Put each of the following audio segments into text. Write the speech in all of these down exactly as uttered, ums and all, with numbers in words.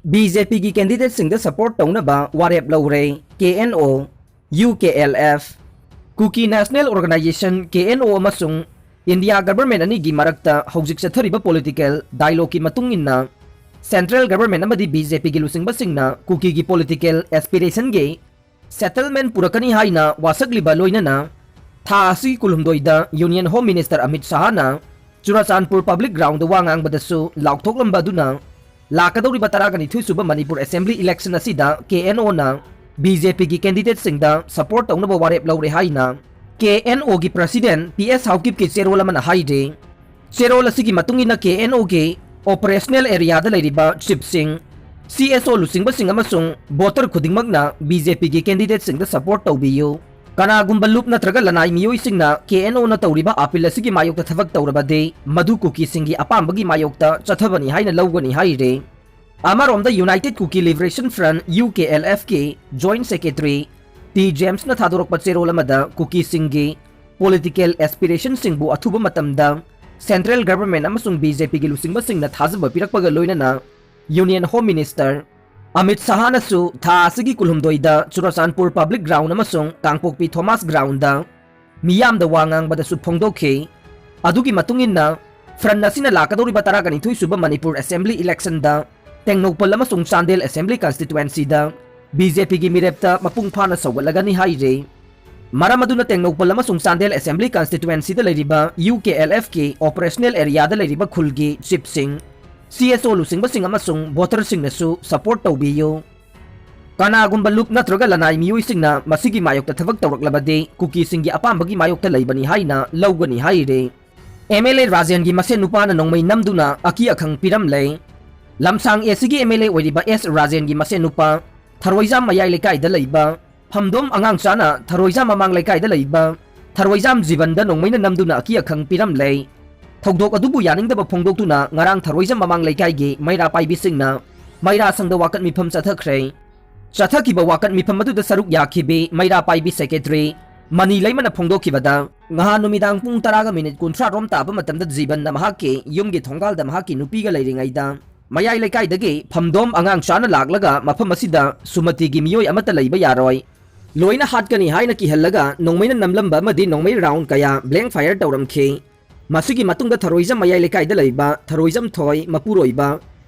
B J ꯄꯤꯒꯤ candidateꯁꯤꯡꯗ support ꯇꯧꯅꯕ ꯋꯥꯔꯦꯞ ꯂꯧꯔꯦ꯫ K N O, U K L F, Kuki National Organisation, K N O, ꯑꯃꯁꯨꯡ India government ꯑꯅꯤꯒꯤ ꯃꯔꯛꯇ ꯍꯧꯖꯤꯛ ꯆꯠꯊꯔꯤꯕ political dialogueꯀꯤ ꯃꯇꯨꯡ ꯏꯟꯅ, central government ꯑꯃꯗꯤ ꯕꯤ ꯖꯦ ꯄꯤꯒꯤ ꯂꯨꯆꯤꯡꯕꯁꯤꯡꯅ ꯀꯨꯀꯤꯒꯤ political aspirationꯒꯤ settlement ꯄꯨꯔꯛꯀꯅꯤ ꯍꯥꯏꯅ ꯋꯥꯁꯛꯂꯤꯕ ꯂꯣꯏꯅꯅ ꯊꯥ ꯑꯁꯤꯒꯤ ꯀꯨꯟꯍꯨꯝꯗꯣꯏꯗ Union Home Minister Amit ꯁꯍꯥꯅ Churachandpur public groundꯗ ꯋꯥ ꯉꯥꯡꯕꯗꯁꯨ ꯂꯥꯎꯊꯣꯛꯂꯝꯕ ꯑꯗꯨꯅ ꯂꯥꯛꯀꯗꯧꯔꯤꯕ ꯇꯔꯥꯒ ꯅꯤꯊꯣꯏ ꯁꯨꯕ ꯃꯅꯤꯄꯨꯔ assembly election ꯑꯁꯤꯗ ꯀꯦ ꯑꯦꯟ ꯑꯣꯅ ꯕꯤ ꯖꯦ ꯄꯤꯒꯤ candidateꯁꯤꯡꯗ support ꯇꯧꯅꯕ ꯋꯥꯔꯦꯞ ꯂꯧꯔꯦ ꯍꯥꯏꯅ ꯀꯦ ꯑꯦꯟ ꯑꯣꯒꯤ president ꯄꯤ ꯑꯦꯁ ꯍꯥꯎꯀꯤꯞꯀꯤ ꯆꯦꯔꯣꯜ ꯑꯃꯅ ꯍꯥꯏꯔꯤ꯫ ꯆꯦꯔꯣꯜ ꯑꯁꯤꯒꯤ ꯃꯇꯨꯡ ꯏꯟꯅ ꯀꯦ ꯑꯦꯟ ꯑꯣꯒꯤ operational areaꯗ ꯂꯩꯔꯤꯕ chiefꯁꯤꯡ, ꯁꯤ ꯑꯦꯁ ꯑꯣ ꯂꯨꯆꯤꯡꯕꯁꯤꯡ ꯑꯃꯁꯨꯡ voter ꯈꯨꯗꯤꯡꯃꯛꯅ ꯕꯤ ꯖꯦ ꯄꯤꯒꯤ candidateꯁꯤꯡꯗ support ꯇꯧꯕꯤꯌꯨ꯫ ꯀꯅꯥꯒꯨꯝꯕ ꯂꯨꯞ ꯅꯠꯇ꯭ꯔꯒ ꯂꯅꯥꯏ ꯃꯤꯑꯣꯏꯁꯤꯡꯅ ꯀꯦ ꯑꯦꯟ ꯑꯣꯅ ꯇꯧꯔꯤꯕ appeal ꯑꯁꯤꯒꯤ ꯃꯥꯌꯣꯛꯇ ꯊꯕꯛ ꯇꯧꯔꯕꯗꯤ, ꯃꯗꯨ ꯀꯨꯀꯤꯁꯤꯡꯒꯤ ꯑꯄꯥꯝꯕꯒꯤ ꯃꯥꯌꯣꯛꯇ ꯆꯠꯊꯕꯅꯤ ꯍꯥꯏꯅ ꯂꯧꯒꯅꯤ ꯍꯥꯏꯔꯤ꯫ ꯑꯃꯔꯣꯝꯗ, United Kuki Liberation Front, U K L ꯑꯦꯐꯀꯤ joint secretary ꯇꯤ ꯖꯦꯝꯁꯅ ꯊꯥꯗꯣꯔꯛꯄ ꯆꯦꯔꯣꯜ ꯑꯃꯗ ꯀꯨꯀꯤꯁꯤꯡꯒꯤ political aspirationꯁꯤꯡꯕꯨ ꯑꯊꯨꯕ ꯃꯇꯝꯗ central government ꯑꯃꯁꯨꯡ ꯕꯤ ꯖꯦ ꯄꯤꯒꯤ ꯂꯨꯆꯤꯡꯕꯁꯤꯡꯅ ꯊꯥꯖꯕ ꯄꯤꯔꯛꯄꯒ ꯂꯣꯏꯅꯅ Union Home Minister ꯑꯃꯤꯠ ꯁꯍꯥꯅꯁꯨ ꯊꯥ ꯑꯁꯤꯒꯤ ꯀꯨꯟꯍꯨꯝꯗꯣꯏꯗ ꯆꯨꯔꯆꯥꯟꯄꯨꯔ public ground ꯑꯃꯁꯨꯡ ꯀꯥꯡꯄꯣꯛꯄꯤ ꯊꯣꯃꯥꯁ groundꯗ ꯃꯤꯌꯥꯝꯗ ꯋꯥ ꯉꯥꯡꯕꯗꯁꯨ ꯐꯣꯡꯗꯣꯛꯈꯤ꯫ ꯑꯗꯨꯒꯤ ꯃꯇꯨꯡ ꯏꯟꯅ, front ꯑꯁꯤꯅ ꯂꯥꯛꯀꯗꯧꯔꯤꯕ ꯇꯔꯥꯒ ꯅꯤꯊꯣꯏ ꯁꯨꯕ ꯃꯅꯤꯄꯨꯔ assembly electionꯗ ꯇꯦꯡꯅꯧꯄꯜ ꯑꯃꯁꯨꯡ ꯆꯥꯟꯗꯦꯜ assembly constituencyꯗ ꯕꯤ ꯖꯦ ꯄꯤꯒꯤ ꯃꯤꯔꯦꯞꯇ ꯃꯄꯨꯡ ꯐꯥꯅ ꯁꯧꯒꯠꯂꯒꯅꯤ ꯍꯥꯏꯔꯤ꯫ ꯃꯔꯝ ꯑꯗꯨꯅ ꯇꯦꯡꯅꯧꯄꯜ ꯑꯃꯁꯨꯡ ꯆꯥꯟꯗꯦꯜ assembly constituencyꯗ ꯂꯩꯔꯤꯕ ꯌꯨ ꯀꯦ ꯑꯦꯜ ꯑꯦꯐꯀꯤ operational areaꯗ ꯂꯩꯔꯤꯕ ꯈꯨꯜꯒꯤ chiefꯁꯤꯡ, ꯁꯤ ꯑꯦꯁ ꯑꯣ ꯂꯨꯆꯤꯡꯕꯁꯤꯡ ꯑꯃꯁꯨꯡ voterꯁꯤꯡꯅꯁꯨ support ꯇꯧꯕꯤꯌꯨ꯫ ꯀꯅꯥꯒꯨꯝꯕ ꯂꯨꯞ ꯅꯠꯇ꯭ꯔꯒ ꯂꯅꯥꯏ ꯃꯤꯑꯣꯏꯁꯤꯡꯅ ꯃꯁꯤꯒꯤ ꯃꯥꯌꯣꯛꯇ ꯊꯕꯛ ꯇꯧꯔꯛꯂꯕꯗꯤ, ꯀꯨꯀꯤꯁꯤꯡꯒꯤ ꯑꯄꯥꯝꯕꯒꯤ ꯃꯥꯌꯣꯛꯇ ꯂꯩꯕꯅꯤ ꯍꯥꯏꯅ ꯂꯧꯒꯅꯤ ꯍꯥꯏꯔꯤ꯫ ꯑꯦꯝ ꯑꯦꯜ ꯑꯦ ꯔꯥꯖꯦꯟꯒꯤ ꯃꯁꯦꯟ ꯅꯨꯄꯥꯅ ꯅꯣꯡꯃꯩ ꯅꯝꯗꯨꯅ ꯑꯀꯤ ꯑꯈꯪ ꯄꯤꯔꯝꯂꯦ꯫ ꯂꯝꯁꯥꯡ ꯑꯦꯁꯤꯒꯤ ꯑꯦꯝ ꯑꯦꯜ ꯑꯦ ꯑꯣꯏꯔꯤꯕ ꯑꯦꯁ ꯔꯥꯖꯦꯟꯒꯤ ꯃꯁꯦꯟ ꯅꯨꯄꯥ, ꯊꯔꯣꯏꯖꯥꯝ ꯃꯌꯥꯏ ꯂꯩꯀꯥꯏꯗ ꯂꯩꯕ ꯐꯝꯗꯣꯝ ꯑꯉꯥꯡꯆꯥꯅ ꯊꯔꯣꯏꯖꯥꯝ ꯃꯃꯥꯡ ꯂꯩꯀꯥꯏꯗ ꯂꯩꯕ ꯊꯔꯣꯏꯖꯥꯝ ꯖꯤꯕꯟꯗ ꯅꯣꯡꯃꯩꯅ ꯅꯝꯗꯨꯅ ꯑꯀꯤ ꯑꯈꯪ ꯄꯤꯔꯝꯂꯦ꯫ ꯊꯧꯗꯣꯛ ꯑꯗꯨꯕꯨ ꯌꯥꯅꯤꯡꯗꯕ ꯐꯣꯡꯗꯣꯛꯇꯨꯅ ꯉꯔꯥꯡ ꯊꯔꯣꯏꯖꯥꯝ ꯃꯃꯥꯡ ꯂꯩꯀꯥꯏꯒꯤ ꯃꯩꯔꯥ ꯄꯥꯏꯕꯤꯁꯤꯡꯅ ꯃꯩꯔꯥ ꯁꯪꯗ ꯋꯥꯀꯠ ꯃꯤꯐꯝ ꯆꯠꯊꯈ꯭ꯔꯦ꯫ ꯆꯠꯊꯈꯤꯕ ꯋꯥꯀꯠ ꯃꯤꯐꯝ ꯑꯗꯨꯗ ꯁꯔꯨꯛ ꯌꯥꯈꯤꯕꯤ ꯃꯩꯔꯥ ꯄꯥꯏꯕꯤ secretary ꯃꯅꯤ ꯂꯩꯃꯅ ꯐꯣꯡꯗꯣꯛꯈꯤꯕꯗ, ꯉꯍꯥꯟ ꯅꯨꯃꯤꯗꯥꯡ ꯄꯨꯡ ꯇꯔꯥꯒ ꯃꯤꯅꯤꯠ ꯀꯨꯟꯊ꯭ꯔꯥ ꯔꯣꯝ ꯇꯥꯕ ꯃꯇꯝꯗ ꯖꯤꯕꯟꯅ ꯃꯍꯥꯛꯀꯤ ꯌꯨꯝꯒꯤ ꯊꯣꯡꯒꯥꯜꯗ ꯃꯍꯥꯛꯀꯤ ꯅꯨꯄꯤꯒ ꯂꯩꯔꯤꯉꯩꯗ ꯃꯌꯥꯏ ꯂꯩꯀꯥꯏꯗꯒꯤ ꯐꯝꯗꯣꯝ ꯑꯉꯥꯡ ꯆꯥꯅ ꯂꯥꯛꯂꯒ ꯃꯐꯝ ꯑꯁꯤꯗ ꯁꯨꯃꯇꯤꯒꯤ ꯃꯤꯑꯣꯏ ꯑꯃꯠꯇ ꯂꯩꯕ ꯌꯥꯔꯣꯏ, ꯂꯣꯏꯅ ꯍꯥꯠꯀꯅꯤ ꯍꯥꯏꯅ ꯀꯤꯍꯜꯂꯒ ꯅꯣꯡꯃꯩꯅ ꯅꯝꯂꯝꯕ ꯑꯃꯗꯤ ꯅꯣꯡꯃꯩ ꯔꯥꯎꯟ ꯀꯌꯥ ꯕ꯭ꯂꯦꯡ ꯐꯥꯌꯔ ꯇꯧꯔꯝꯈꯤ꯫ ꯃꯁꯤꯒꯤ ꯃꯇꯨꯡꯗ ꯊꯔꯣꯏꯖꯝ ꯃꯌꯥꯏ ꯂꯩꯀꯥꯏꯗ ꯂꯩꯕ ꯊꯔꯣꯏꯖꯝ ꯊꯣꯏ ꯃꯄꯨꯔꯣꯏꯕ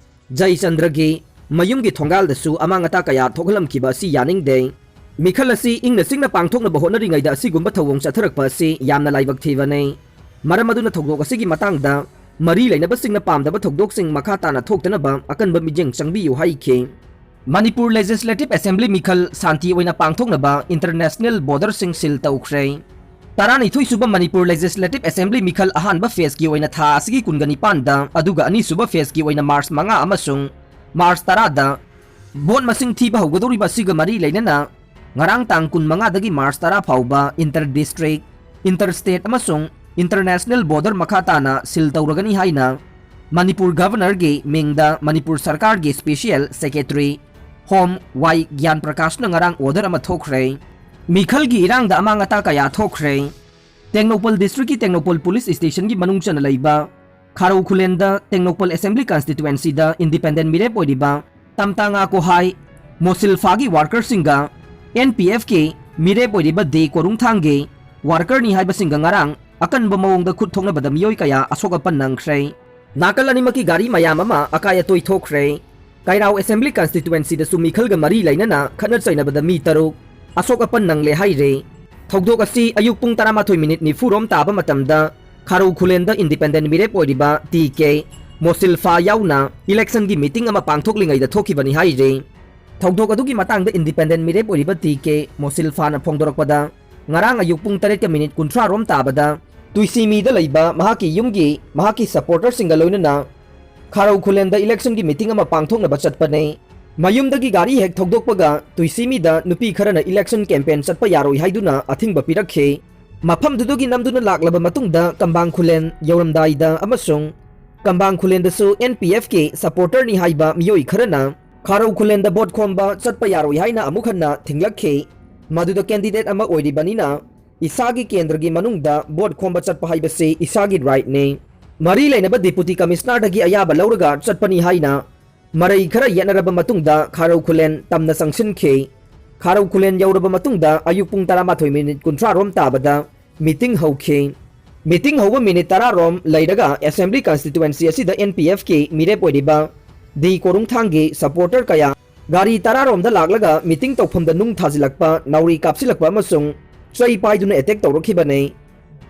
ꯖꯩꯆꯟꯗ꯭ꯔꯒꯤ ꯃꯌꯨꯝꯒꯤ ꯊꯣꯡꯒꯥꯜꯗꯁꯨ ꯑꯃꯥꯡ ꯑꯇꯥ ꯀꯌꯥ ꯊꯣꯛꯍꯜꯂꯝꯈꯤꯕ ꯑꯁꯤ ꯌꯥꯅꯤꯡꯗꯦ꯫ ꯃꯤꯈꯜ ꯑꯁꯤ ꯏꯪꯅ ꯆꯤꯛꯅ ꯄꯥꯡꯊꯣꯛꯅꯕ ꯍꯣꯠꯅꯔꯤꯉꯩꯗ ꯑꯁꯤꯒꯨꯝꯕ ꯊꯧꯑꯣꯡ ꯆꯠꯊꯔꯛꯄ ꯑꯁꯤ ꯌꯥꯝꯅ ꯂꯥꯏꯕꯛ ꯊꯤꯕꯅꯤ꯫ ꯃꯔꯝ ꯑꯗꯨꯅ ꯊꯧꯗꯣꯛ ꯑꯁꯤꯒꯤ ꯃꯇꯥꯡꯗ ꯃꯔꯤ ꯂꯩꯅꯕꯁꯤꯡꯅ ꯄꯥꯝꯗꯕ ꯊꯧꯗꯣꯛꯁꯤꯡ ꯃꯈꯥ ꯇꯥꯅ ꯊꯣꯛꯇꯅꯕ ꯑꯀꯟꯕ ꯃꯤꯠꯌꯦꯡ ꯆꯪꯕꯤꯌꯨ ꯍꯥꯏꯈꯤ꯫ ꯃꯅꯤꯄꯨꯔ ꯂꯦꯖꯤꯁꯂꯦꯇꯤꯚ ꯑꯦꯁꯦꯝꯕ꯭ꯂꯤ ꯃꯤꯈꯜ ꯁꯥꯟꯇꯤ ꯑꯣꯏꯅ ꯄꯥꯡꯊꯣꯛꯅꯕ ꯏꯟꯇꯔꯅꯦꯁꯅꯦꯜ ꯕꯣꯔꯗꯔꯁꯤꯡ ꯁꯤꯜ ꯇꯧꯈ꯭ꯔꯦ꯫ ꯇꯔꯥꯅꯤꯊꯣꯏ ꯁꯨꯕ ꯃꯅꯤꯄꯨꯔ ꯂꯦꯖꯤꯁꯂꯦꯇꯤꯚ ꯑꯦꯁꯦꯝꯕ꯭ꯂꯤ ꯃꯤꯈꯜ ꯑꯍꯥꯟꯕ ꯐꯦꯖꯀꯤ ꯑꯣꯏꯅ ꯊꯥ ꯑꯁꯤꯒꯤ ꯀꯨꯟꯒ ꯅꯤꯄꯥꯟꯗ, ꯑꯗꯨꯒ ꯑꯅꯤꯁꯨꯕ ꯐꯦꯖꯀꯤ ꯑꯣꯏꯅ ꯃꯥꯔꯆ ꯃꯉꯥ ꯑꯃꯁꯨꯡ ꯃꯥꯔꯆ ꯇꯔꯥꯗ ꯚꯣꯠ ꯃꯁꯤꯡ ꯊꯤꯕ ꯍꯧꯒꯗꯧꯔꯤꯕ ꯑꯁꯤꯒ ꯃꯔꯤ ꯂꯩꯅꯅ ꯉꯔꯥꯡ ꯇꯥꯡ ꯀꯨꯟꯃꯉꯥꯗꯒꯤ ꯃꯥꯔꯆ ꯇꯔꯥ ꯐꯥꯎꯕ ꯏꯟꯇꯔ ꯗꯤꯁꯇ꯭ꯔꯤꯛ, ꯏꯟꯇꯔ ꯁ꯭ꯇꯦꯠ ꯑꯃꯁꯨꯡ ꯏꯟꯇꯔꯅꯦꯁꯅꯦꯜ ꯕꯣꯔꯗꯔ ꯃꯈꯥ ꯇꯥꯅ ꯁꯤꯜ ꯇꯧꯔꯒꯅꯤ ꯍꯥꯏꯅ ꯃꯅꯤꯄꯨꯔ ꯒꯚꯔꯅꯔꯒꯤ ꯃꯤꯡꯗ ꯃꯅꯤꯄꯨꯔ ꯁꯔꯀꯥꯔꯒꯤ ꯁ꯭ꯄꯦꯁꯤꯌꯦꯜ ꯁꯦꯀ꯭ꯔꯦꯇꯔꯤ ꯍꯣꯝ ꯋꯥꯏ ꯒ꯭ꯌꯥꯟ ꯄ꯭ꯔꯀꯥꯁꯅ ꯉꯔꯥꯡ ꯑꯣꯔꯗꯔ ꯑꯃ ꯊꯣꯛꯈ꯭ꯔꯦ꯫ ꯃꯤꯈꯜꯒꯤ ꯏꯔꯥꯡꯗ ꯑꯃꯥꯡ ꯑꯇꯥ ꯀꯌꯥ ꯊꯣꯛꯈ꯭ꯔꯦ꯫ ꯇꯦꯡꯅꯧꯄꯜ ꯗꯤꯁꯇ꯭ꯔꯤꯛꯀꯤ ꯇꯦꯡꯅꯧꯄꯜ ꯄꯨꯂꯤꯁ ꯁ꯭ꯇꯦꯁꯟꯒꯤ ꯃꯅꯨꯡ ꯆꯟꯅ ꯂꯩꯕ ꯈꯥꯔꯧ ꯈꯨꯂꯦꯟꯗ ꯇꯦꯡꯅꯧꯄꯜ ꯑꯦꯁꯦꯝꯕ꯭ꯂꯤ ꯀꯟꯁꯇꯤꯇ꯭ꯋꯦꯟꯁꯤꯗ ꯏꯟꯗꯤꯄꯦꯟꯗꯦꯟ ꯃꯤꯔꯦꯞ ꯑꯣꯏꯔꯤꯕ ꯇꯝꯇꯥꯉꯥ ꯀꯣꯍꯥꯏ ꯃꯣꯁꯤꯜꯐꯥꯒꯤ ꯋꯥꯔꯀꯔꯁꯤꯡꯒ ꯑꯦꯟ ꯄꯤ ꯑꯦꯐꯀꯤ ꯃꯤꯔꯦꯞ ꯑꯣꯏꯔꯤꯕ ꯗꯦ ꯀꯣꯔꯨꯡꯊꯥꯡꯒꯤ ꯋꯥꯔꯀꯔꯅꯤ ꯍꯥꯏꯕꯁꯤꯡꯒ ꯉꯔꯥꯡ ꯑꯀꯟꯕ ꯃꯑꯣꯡꯗ ꯈꯨꯠ ꯊꯣꯛꯅꯕꯗ ꯃꯤꯑꯣꯏ ꯀꯌꯥ ꯑꯁꯣꯛ ꯑꯄꯟ ꯅꯪꯈ꯭ꯔꯦ꯫ ꯅꯥꯀꯜ ꯑꯅꯤꯃꯛꯀꯤ ꯒꯥꯔꯤ ꯃꯌꯥꯝ ꯑꯃ ꯑꯀꯥꯏ ꯑꯇꯣꯏ ꯊꯣꯛꯈ꯭ꯔꯦ꯫ ꯀꯩꯔꯥꯎ ꯑꯦꯁꯦꯝꯕ꯭ꯂꯤ ꯀꯟꯁꯇꯤꯇ꯭ꯋꯦꯟꯁꯤꯗꯁꯨ ꯃꯤꯈꯜꯒ ꯃꯔꯤ ꯂꯩꯅꯅ ꯈꯠꯅ ꯆꯩꯅꯕꯗ ꯃꯤ ꯇꯔꯨꯛ ꯑꯁꯣꯛ ꯑꯄꯟ ꯅꯪꯂꯦ ꯍꯥꯏꯔꯦ꯫ ꯊꯧꯗꯣꯛ ꯑꯁꯤ ꯑꯌꯨꯛ ꯄꯨꯡ ꯇꯔꯥꯃꯥꯊꯣꯏ ꯃꯤꯅꯤꯠ ꯅꯤꯐꯨ ꯔꯣꯝ ꯇꯥꯕ ꯃꯇꯝꯗ ꯈꯥꯔꯧ ꯈꯨꯂꯦꯟꯗ ꯏꯟꯗꯤꯄꯦꯟꯗꯦꯟ ꯃꯤꯔꯦꯞ ꯑꯣꯏꯔꯤꯕ ꯇꯤ ꯀꯦ ꯃꯣꯁꯤꯜꯐꯥ ꯌꯥꯎꯅ ꯏꯂꯦꯛꯁꯟꯒꯤ ꯃꯤꯇꯤꯡ ꯑꯃ ꯄꯥꯡꯊꯣꯛꯂꯤꯉꯩꯗ ꯊꯣꯛꯈꯤꯕꯅꯤ ꯍꯥꯏꯔꯦ꯫ ꯊꯧꯗꯣꯛ ꯑꯗꯨꯒꯤ ꯃꯇꯥꯡꯗ ꯏꯟꯗꯤꯄꯦꯟꯗꯦꯟ ꯃꯤꯔꯦꯞ ꯑꯣꯏꯔꯤꯕ ꯇꯤ ꯀꯦ ꯃꯣꯁꯤꯜꯐꯥꯅ ꯐꯣꯡꯗꯣꯔꯛꯄꯗ, ꯉꯔꯥꯡ ꯑꯌꯨꯛ ꯄꯨꯡ ꯇꯔꯦꯠꯀ ꯃꯤꯅꯤꯠ ꯀꯨꯟꯊ꯭ꯔꯥ ꯔꯣꯝ ꯇꯥꯕꯗ ꯇꯨꯏꯁꯤꯃꯤꯗ ꯂꯩꯕ ꯃꯍꯥꯛꯀꯤ ꯌꯨꯝꯒꯤ ꯃꯍꯥꯛꯀꯤ ꯁꯄꯣꯔꯇꯔꯁꯤꯡꯒ ꯂꯣꯏꯅꯅ ꯈꯥꯔꯧ ꯈꯨꯂꯦꯟꯗ ꯏꯂꯦꯛꯁꯟꯒꯤ ꯃꯤꯇꯤꯡ ꯑꯃ ꯄꯥꯡꯊꯣꯛꯅꯕ ꯆꯠꯄꯅꯦ꯫ ꯃꯌꯨꯝꯗꯒꯤ ꯒꯥꯔꯤ ꯍꯦꯛ ꯊꯧꯗꯣꯛꯄꯒ ꯇꯨꯏꯁꯤꯃꯤꯗ ꯅꯨꯄꯤ ꯈꯔꯅ ꯏꯂꯦꯛꯁꯟ ꯀꯦꯝꯄꯦꯟ ꯆꯠꯄ ꯌꯥꯔꯣꯏ ꯍꯥꯏꯗꯨꯅ ꯑꯊꯤꯡꯕ ꯄꯤꯔꯛꯈꯤ꯫ ꯃꯐꯝꯗꯨꯗꯒꯤ ꯅꯝꯗꯨꯅ ꯂꯥꯛꯂꯕ ꯃꯇꯨꯡꯗ ꯀꯝꯕꯥꯡ ꯈꯨꯂꯦꯟ ꯌꯧꯔꯝꯗꯥꯏꯗ ꯑꯃꯁꯨꯡ ꯀꯝꯕꯥꯡ ꯈꯨꯂꯦꯟꯗꯁꯨ ꯑꯦꯟ ꯄꯤ ꯑꯦꯐꯀꯤ ꯁꯄꯣꯔꯇꯔꯅꯤ ꯍꯥꯏꯕ ꯃꯤꯑꯣꯏ ꯈꯔꯅ ꯈꯥꯔꯧ ꯈꯨꯂꯦꯟꯗ ꯚꯣꯠ ꯈꯣꯝꯕ ꯆꯠꯄ ꯌꯥꯔꯣꯏ ꯍꯥꯏꯅ ꯑꯃꯨꯛ ꯍꯟꯅ ꯊꯤꯡꯂꯛꯈꯤ꯫ ꯃꯗꯨꯗ ꯀꯦꯟꯗꯤꯗꯦꯠ ꯑꯃ ꯑꯣꯏꯔꯤꯕꯅꯤꯅ ꯏꯁꯥꯒꯤ ꯀꯦꯟꯗ꯭ꯔꯒꯤ ꯃꯅꯨꯡꯗ ꯚꯣꯠ ꯈꯣꯝꯕ ꯆꯠꯄ ꯍꯥꯏꯕꯁꯤ ꯏꯁꯥꯒꯤ ꯔꯥꯏꯠꯅꯤ꯫ ꯃꯔꯤ ꯂꯩꯅꯕ Deputy Commissionerꯗꯒꯤ ꯑꯌꯥꯕ ꯂꯧꯔꯒ ꯆꯠꯄꯅꯤ ꯍꯥꯏꯅ ꯃꯔꯩ ꯈꯔ ꯌꯦꯠꯅꯔꯕ ꯃꯇꯨꯡꯗ ꯈꯥꯔꯧ ꯈꯨꯂꯦꯟ ꯇꯝꯅ ꯆꯪꯁꯤꯟꯈꯤ꯫ ꯈꯥꯔꯧ ꯈꯨꯂꯦꯟ ꯌꯧꯔꯕ ꯃꯇꯨꯡꯗ ꯑꯌꯨꯛ ꯄꯨꯡ ꯇꯔꯥꯃꯥꯊꯣꯏ ꯃꯤꯅꯤꯠ ꯀꯨꯟꯊ꯭ꯔꯥ ꯔꯣꯝ ꯇꯥꯕꯗ meeting ꯍꯧꯈꯤ꯫ Meeting ꯍꯧꯕ ꯃꯤꯅꯤꯠ ꯇꯔꯥ ꯔꯣꯝ ꯂꯩꯔꯒ Assembly Constituency ꯑꯁꯤꯗ N P Fꯀꯤ ꯃꯤꯔꯦꯞ ꯑꯣꯏꯔꯤꯕ ꯗꯤ ꯀꯣꯔꯨꯡꯊꯥꯡꯒꯤ supporter ꯀꯌꯥ ꯒꯥꯔꯤ ꯇꯔꯥ ꯔꯣꯝꯗ ꯂꯥꯛꯂꯒ meeting ꯇꯧꯐꯝꯗ ꯅꯨꯡ ꯊꯥꯖꯤꯜꯂꯛꯄ, ꯅꯥꯎꯔꯤ ꯀꯥꯞꯁꯤꯜꯂꯛꯄ ꯑꯃꯁꯨꯡ ꯆꯩ ꯄꯥꯏꯗꯨꯅ attack ꯇꯧꯔꯛꯈꯤꯕꯅꯤ꯫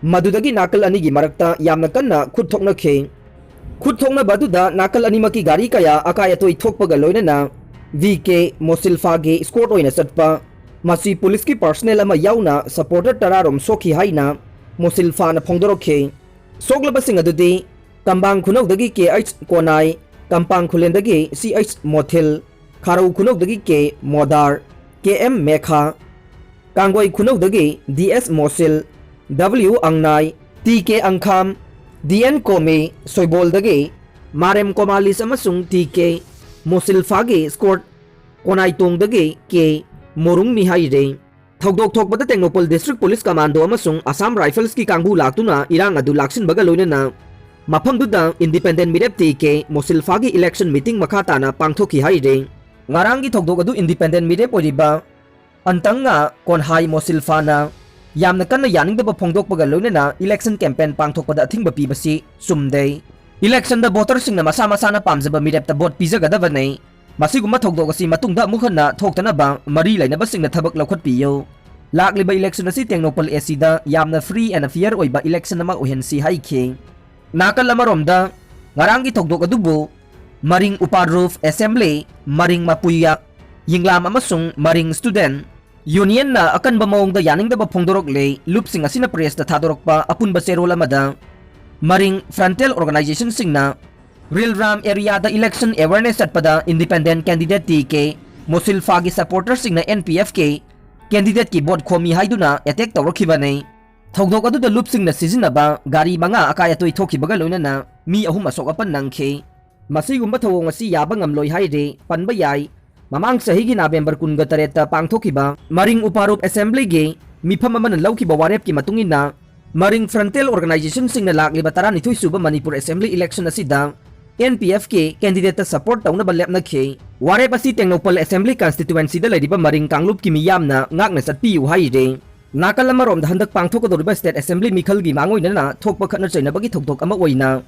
ꯃꯗꯨꯗꯒꯤ ꯅꯥꯀꯜ ꯑꯅꯤꯒꯤ ꯃꯔꯛꯇ ꯌꯥꯝꯅ ꯀꯟꯅ ꯈꯨꯠ ꯊꯣꯛꯅꯈꯤ꯫ ꯈꯨꯠ ꯊꯣꯛꯅꯕ ꯑꯗꯨꯗ ꯅꯥꯀꯜ ꯑꯅꯤꯃꯛꯀꯤ ꯒꯥꯔꯤ ꯀꯌꯥ ꯑꯀꯥꯏ ꯑꯇꯣꯏ ꯊꯣꯛꯄꯒ ꯂꯣꯏꯅꯅ V K ꯃꯣꯁꯤꯜꯐꯥꯒꯤ escort ꯑꯣꯏꯅ ꯆꯠꯄ ꯃꯁꯤ ꯄꯨꯂꯤꯁꯀꯤ personnel ꯑꯃ ꯌꯥꯎꯅ supporter ꯇꯔꯥ ꯔꯣꯝ ꯁꯣꯛꯈꯤ ꯍꯥꯏꯅ ꯃꯣꯁꯤꯜꯐꯥꯅ ꯐꯣꯡꯗꯣꯔꯛꯈꯤ꯫ ꯁꯣꯛꯂꯕꯁꯤꯡ ꯑꯗꯨꯗꯤ ꯀꯝꯕꯥꯡ ꯈꯨꯅꯧꯗꯒꯤ K H ꯀꯣꯅꯥꯏ, ꯀꯝꯄꯥꯡ ꯈꯨꯂꯦꯟꯗꯒꯤ C H ꯃꯣꯊꯤꯜ, ꯈꯥꯔꯧ ꯈꯨꯅꯧꯗꯒꯤ K ꯃꯣꯗꯥꯔ, K M ꯃꯦꯈꯥ, ꯀꯥꯡꯒꯣꯏ ꯈꯨꯅꯧꯗꯒꯤ D S ꯃꯣꯁꯤꯜ, W ꯑꯪꯅꯥꯏ, T K ꯑꯪꯈꯥꯝ, D N ꯀꯣꯃꯤ, ꯁꯣꯏꯕꯣꯜꯗꯒꯤ ꯃꯥꯔꯦꯝ ꯀꯣꯃꯥꯂꯤꯁ ꯑꯃꯁꯨꯡ T K ꯃꯣꯁꯤꯜꯐꯥꯒꯤ escort ꯀꯣꯅꯥꯏꯇꯣꯡꯗꯒꯤ K ꯃꯣꯔꯨꯡ ꯃꯤꯍꯥꯏꯔꯦ꯫ ꯊꯧꯗꯣꯛ ꯊꯣꯛꯄꯗ ꯇꯦꯡꯅꯧꯄꯜ District Police Commando ꯑꯃꯁꯨꯡ Assam Riflesꯀꯤ ꯀꯥꯡꯕꯨ ꯂꯥꯛꯇꯨꯅ ꯏꯔꯥꯡ ꯑꯗꯨ ꯂꯥꯛꯁꯤꯟꯕꯒ ꯂꯣꯏꯅꯅ ꯃꯐꯝꯗꯨꯗ independent ꯃꯤꯔꯦꯞ T K ꯃꯣꯁꯤꯜꯐꯥꯒꯤ election meeting ꯃꯈꯥ ꯇꯥꯅ ꯄꯥꯡꯊꯣꯛꯈꯤ ꯍꯥꯏꯔꯤ꯫ ꯉꯔꯥꯡꯒꯤ ꯊꯧꯗꯣꯛ ꯑꯗꯨ independent ꯃꯤꯔꯦꯞ ꯑꯣꯏꯔꯤꯕ ꯑꯟꯇꯪꯉ ꯀꯣꯟꯍꯥꯏ ꯃꯣꯁꯤꯜꯐꯥꯅ ꯌꯥꯝꯅ ꯀꯟꯅ ꯌꯥꯅꯤꯡꯗꯕ ꯐꯣꯡꯗꯣꯛꯄꯒ ꯂꯣꯏꯅꯅ election campaign ꯄꯥꯡꯊꯣꯛꯄꯗ ꯑꯊꯤꯡꯕ ꯄꯤꯕꯁꯤ ꯆꯨꯝꯗꯦ꯫ Electionꯗ voterꯁꯤꯡꯅ ꯃꯁꯥ ꯃꯁꯥꯅ ꯄꯥꯝꯖꯕ ꯃꯤꯔꯦꯞꯇ vote ꯄꯤꯖꯒꯗꯕꯅꯤ꯫ ꯃꯁꯤꯒꯨꯝꯕ ꯊꯧꯗꯣꯛ ꯑꯁꯤ ꯃꯇꯨꯡꯗ ꯑꯃꯨꯛ ꯍꯟꯅ ꯊꯣꯛꯇꯅꯕ ꯃꯔꯤ ꯂꯩꯅꯕꯁꯤꯡꯅ ꯊꯕꯛ ꯂꯧꯈꯠꯄꯤꯌꯨ꯫ ꯂꯥꯛꯂꯤꯕ election ꯑꯁꯤ ꯇꯦꯡꯅꯧꯄꯜ ACꯗ ꯌꯥꯝꯅ free and fair ꯑꯣꯏꯕ election ꯑꯃ ꯑꯣꯏꯍꯟꯁꯤ ꯍꯥꯏꯈꯤ꯫ ꯅꯥꯀꯜ ꯑꯃꯔꯣꯝꯗ, ꯉꯔꯥꯡꯒꯤ ꯊꯧꯗꯣꯛ ꯑꯗꯨꯕꯨ ꯃꯔꯤꯡ ꯎꯄꯥꯔꯨꯞ Assembly, ꯃꯔꯤꯡ ꯃꯄꯨꯌꯥ ꯌꯤꯡꯂꯥꯝ ꯑꯃꯁꯨꯡ ꯃꯔꯤꯡ Student Unionꯅ ꯑꯀꯟꯕ ꯃꯑꯣꯡꯗ ꯌꯥꯅꯤꯡꯗꯕ ꯐꯣꯡꯗꯣꯔꯛꯂꯦ꯫ ꯂꯨꯞꯁꯤꯡ ꯑꯁꯤꯅ pressꯇ ꯊꯥꯗꯣꯔꯛꯄ ꯑꯄꯨꯟꯕ ꯆꯦꯔꯣꯜ ꯑꯃꯗ, ꯃꯔꯤꯡ frontal organizationꯁꯤꯡꯅ ꯔꯤꯜꯔꯥꯝ areaꯗ election awareness ꯆꯠꯄꯗ independent candidate T K ꯃꯣꯁꯤꯜꯐꯥꯒꯤ supporterꯁꯤꯡꯅ N P Fꯀꯤ candidateꯀꯤ vote ꯈꯣꯝꯃꯤ ꯍꯥꯏꯗꯨꯅ attack ꯇꯧꯔꯛꯈꯤꯕꯅꯤ꯫ ꯊꯧꯗꯣꯛ ꯑꯗꯨꯗ ꯂꯨꯞꯁꯤꯡꯅ ꯁꯤꯖꯤꯟꯅꯕ ꯒꯥꯔꯤ ꯃꯉꯥ ꯑꯀꯥꯏ ꯑꯇꯣꯏ ꯊꯣꯛꯈꯤꯕꯒ ꯂꯣꯏꯅꯅ ꯃꯤ ꯑꯍꯨꯝ ꯑꯁꯣꯛ ꯑꯄꯟ ꯅꯪꯈꯤ꯫ ꯃꯁꯤꯒꯨꯝꯕ ꯊꯧꯑꯣꯡ ꯑꯁꯤ ꯌꯥꯕ ꯉꯝꯂꯣꯏ ꯍꯥꯏꯔꯦ, ꯄꯟꯕ ꯌꯥꯏ꯫ ꯃꯃꯥꯡ ꯆꯍꯤꯒꯤ November ꯀꯨꯟꯒ ꯇꯔꯦꯠꯇ ꯄꯥꯡꯊꯣꯛꯈꯤꯕ ꯃꯔꯤꯡ ꯎꯄꯥꯔꯨꯞ Assemblyꯒꯤ ꯃꯤꯐꯝ ꯑꯃꯅ ꯂꯧꯈꯤꯕ ꯋꯥꯔꯦꯞꯀꯤ ꯃꯇꯨꯡ ꯏꯟꯅ, ꯃꯔꯤꯡ frontal organizationꯁꯤꯡꯅ ꯂꯥꯛꯂꯤꯕ ꯇꯔꯥꯅꯤꯊꯣꯏ ꯁꯨꯕ ꯃꯅꯤꯄꯨꯔ assembly election ꯑꯁꯤꯗ N P Fꯀꯤ candidateꯇ support ꯇꯧꯅꯕ ꯂꯦꯞꯅꯈꯤ꯫ ꯋꯥꯔꯦꯞ ꯑꯁꯤ ꯇꯦꯡꯅꯧꯄꯜ assembly constituencyꯗ ꯂꯩꯔꯤꯕ ꯃꯔꯤꯡ ꯀꯥꯡꯂꯨꯞꯀꯤ ꯃꯤꯌꯥꯝꯅ ꯉꯥꯛꯅ ꯆꯠꯄꯤꯌꯨ ꯍꯥꯏꯔꯦ꯫ ꯅꯥꯀꯜ ꯑꯃꯔꯣꯝꯗ ꯍꯟꯗꯛ ꯄꯥꯡꯊꯣꯛꯀꯗꯧꯔꯤꯕ state assembly ꯃꯤꯈꯜꯒꯤ ꯃꯥꯡꯑꯣꯏꯅꯅ ꯊꯣꯛꯄ ꯈꯠꯅ ꯆꯩꯅꯕꯒꯤ ꯊꯧꯗꯣꯛ ꯑꯃ ꯑꯣꯏꯅ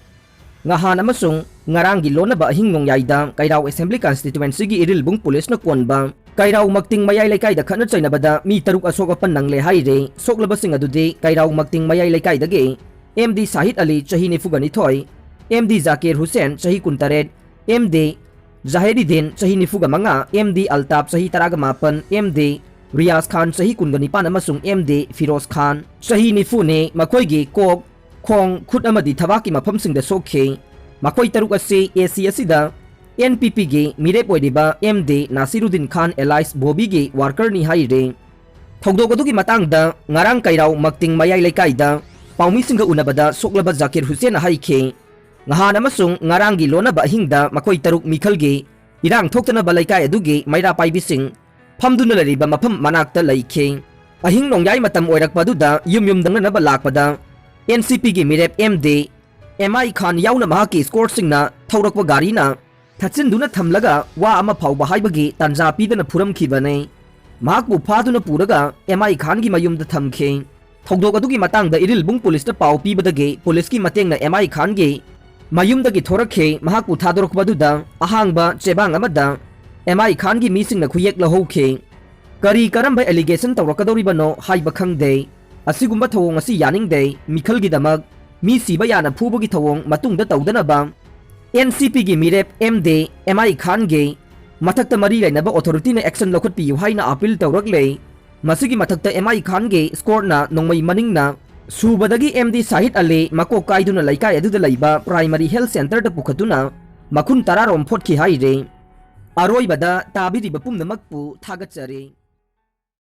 ꯉꯍꯥꯟ ꯑꯃꯁꯨꯡ ꯉꯔꯥꯡꯒꯤ ꯂꯣꯟꯅꯕ ꯑꯍꯤꯡ ꯅꯣꯡꯌꯥꯏꯗ ꯀꯩꯔꯥꯎ assembly constituencyꯒꯤ ꯏꯔꯤꯜꯕꯨꯡ policeꯅ ꯀꯣꯟꯕ ꯀꯩꯔꯥꯎ ꯃꯛꯇꯤꯡ ꯃꯌꯥꯏ ꯂꯩꯀꯥꯏꯗ ꯈꯠꯅ ꯆꯩꯅꯕꯗ ꯃꯤ ꯇꯔꯨꯛ ꯑꯁꯣꯛ ꯑꯄꯟ ꯅꯪꯂꯦ ꯍꯥꯏꯔꯦ꯫ ꯁꯣꯛꯂꯕꯁꯤꯡ ꯑꯗꯨꯗꯤ ꯀꯩꯔꯥꯎ ꯃꯛꯇꯤꯡ ꯃꯌꯥꯏ ꯂꯩꯀꯥꯏꯗꯒꯤ M D ꯁꯥꯍꯤꯠ ꯑꯂꯤ, ꯆꯍꯤ ꯅꯤꯐꯨꯒ ꯅꯤꯊꯣꯏ, M D ꯖꯥꯀꯤꯔ ꯍꯨꯁꯦꯟ, ꯆꯍꯤ ꯀꯨꯟꯇꯔꯦꯠ, M D ꯖꯥꯍꯤꯔꯤꯗꯤꯟ, ꯆꯍꯤ ꯅꯤꯐꯨꯒ ꯃꯉꯥ, M D ꯑꯜꯇꯥꯞ, ꯆꯍꯤ ꯇꯔꯥꯒ ꯃꯥꯄꯟ, M D ꯔꯤꯌꯥꯖ ꯈꯥꯟ, ꯆꯍꯤ ꯀꯨꯟꯒ ꯅꯤꯄꯥꯟ, ꯑꯃꯁꯨꯡ M D ꯐꯤꯔꯣꯖ ꯈꯥꯟ, ꯆꯍꯤ ꯅꯤꯐꯨꯅꯤ, ꯃꯈꯣꯏꯒꯤ ꯀꯣꯛ, ꯈꯣꯡ, ꯈꯨꯠ ꯑꯃꯗꯤ ꯊꯕꯥꯛꯀꯤ ꯃꯐꯝꯁꯤꯡꯗ ꯁꯣꯛꯈꯤ꯫ ꯃꯈꯣꯏ ꯇꯔꯨꯛ ꯑꯁꯤ A C ꯑꯁꯤꯗ N P Pꯒꯤ ꯃꯤꯔꯦꯞ ꯑꯣꯏꯔꯤꯕ M D ꯅꯥꯁꯤꯔꯨꯗꯤꯟ ꯈꯥꯟ alias ꯕꯣꯕꯤꯒꯤ workerꯅꯤ ꯍꯥꯏꯔꯤ꯫ ꯊꯧꯗꯣꯛ ꯑꯗꯨꯒꯤ ꯃꯇꯥꯡꯗ ꯉꯔꯥꯡ ꯀꯩꯔꯥꯎ ꯃꯛꯇꯤꯡ ꯃꯌꯥꯏ ꯂꯩꯀꯥꯏꯗ ꯄꯥꯎꯃꯤꯁꯤꯡꯒ ꯎꯅꯕꯗ ꯁꯣꯛꯂꯕ ꯖꯥꯀꯤꯔ ꯍꯨꯁꯦꯟꯅ ꯍꯥꯏꯈꯤ, ꯉꯍꯥꯟ ꯑꯃꯁꯨꯡ ꯉꯔꯥꯡꯒꯤ ꯂꯣꯟꯅꯕ ꯑꯍꯤꯡꯗ ꯃꯈꯣꯏ ꯇꯔꯨꯛ ꯃꯤꯈꯜꯒꯤ ꯏꯔꯥꯡ ꯊꯣꯛꯇꯅꯕ ꯂꯩꯀꯥꯏ ꯑꯗꯨꯒꯤ ꯃꯩꯔꯥ ꯄꯥꯏꯕꯤꯁꯤꯡ ꯐꯝꯗꯨꯅ ꯂꯩꯔꯤꯕ ꯃꯐꯝ ꯃꯅꯥꯛꯇ ꯂꯩꯈꯤ꯫ ꯑꯍꯤꯡ ꯅꯣꯡꯌꯥꯏ ꯃꯇꯝ ꯑꯣꯏꯔꯛꯄ ꯑꯗꯨꯗ ꯌꯨꯝ ꯌꯨꯝ ꯗꯪꯅꯅꯕ ꯂꯥꯛꯄꯗ N C Pꯒꯤ ꯃꯤꯔꯦꯞ M D M I ꯈꯥꯟ ꯌꯥꯎꯅ ꯃꯍꯥꯛꯀꯤ escortꯁꯤꯡꯅ ꯊꯧꯔꯛꯄ ꯒꯥꯔꯤꯅ ꯊꯠꯆꯤꯟꯗꯨꯅ ꯊꯝꯂꯒ ꯋꯥ ꯑꯃ ꯐꯥꯎꯕ ꯍꯥꯏꯕꯒꯤ ꯇꯥꯟꯖꯥ ꯄꯤꯗꯅ ꯐꯨꯔꯝꯈꯤꯕꯅꯤ꯫ ꯃꯍꯥꯛꯄꯨ ꯐꯥꯗꯨꯅ ꯄꯨꯔꯒ M I ꯈꯥꯟꯒꯤ ꯃꯌꯨꯝꯗ ꯊꯝꯈꯤ꯫ ꯊꯧꯗꯣꯛ ꯑꯗꯨꯒꯤ ꯃꯇꯥꯡꯗ ꯏꯔꯤꯜꯕꯨꯡ policeꯇ ꯄꯥꯎ ꯄꯤꯕꯗꯒꯤ policeꯀꯤ ꯃꯇꯦꯡꯅ M I ꯈꯥꯟꯒꯤ ꯃꯌꯨꯝꯗꯒꯤ ꯊꯣꯔꯛꯈꯤ꯫ ꯃꯍꯥꯛꯄꯨ ꯊꯥꯗꯣꯔꯛꯄ ꯑꯗꯨꯗ ꯑꯍꯥꯡꯕ ꯆꯦꯕꯥꯡ ꯑꯃꯗ M I ꯈꯥꯟꯒꯤ ꯃꯤꯁꯤꯡꯅ ꯈꯨꯌꯦꯛ ꯂꯧꯍꯧꯈꯤ꯫ ꯀꯔꯤ ꯀꯔꯝꯕ allegation ꯇꯧꯔꯛꯀꯗꯧꯔꯤꯕꯅꯣ ꯍꯥꯏꯕ ꯈꯪꯗꯦ꯫ ꯑꯁꯤꯒꯨꯝꯕ ꯊꯧꯑꯣꯡ ꯑꯁꯤ ꯌꯥꯅꯤꯡꯗꯦ꯫ ꯃꯤꯈꯜꯒꯤꯗꯃꯛ ꯃꯤ ꯁꯤꯕ ꯌꯥꯅ ꯐꯨꯕꯒꯤ ꯊꯧꯑꯣꯡ ꯃꯇꯨꯡꯗ ꯇꯧꯗꯅꯕ N C Pꯒꯤ ꯃꯤꯔꯦꯞ M D M I ꯈꯥꯟꯒꯤ ꯃꯊꯛꯇ ꯃꯔꯤ ꯂꯩꯅꯕ authorityꯅ action ꯂꯧꯈꯠꯄꯤꯌꯨ ꯍꯥꯏꯅ appeal ꯇꯧꯔꯛꯂꯦ꯫ ꯃꯁꯤꯒꯤ ꯃꯊꯛꯇ M I ꯈꯥꯟꯒꯤ escortꯅ ꯅꯣꯡꯃꯩ ꯃꯅꯤꯡꯅ ꯁꯨꯕꯗꯒꯤ M D ꯁꯥꯍꯤꯠ ꯑꯂꯤ ꯃꯀꯣꯛ ꯀꯥꯏꯗꯨꯅ ꯂꯩꯀꯥꯏ ꯑꯗꯨꯗ ꯂꯩꯕ primary health centreꯗ ꯄꯨꯈꯠꯇꯨꯅ ꯃꯈꯨꯟ ꯇꯔꯥꯔꯣꯝ ꯐꯣꯠꯈꯤ ꯍꯥꯏꯔꯦ꯫ ꯑꯔꯣꯏꯕꯗ ꯇꯥꯕꯤꯔꯤꯕ ꯄꯨꯝꯅꯃꯛꯄꯨ ꯊꯥꯒꯠꯆꯔꯤ꯫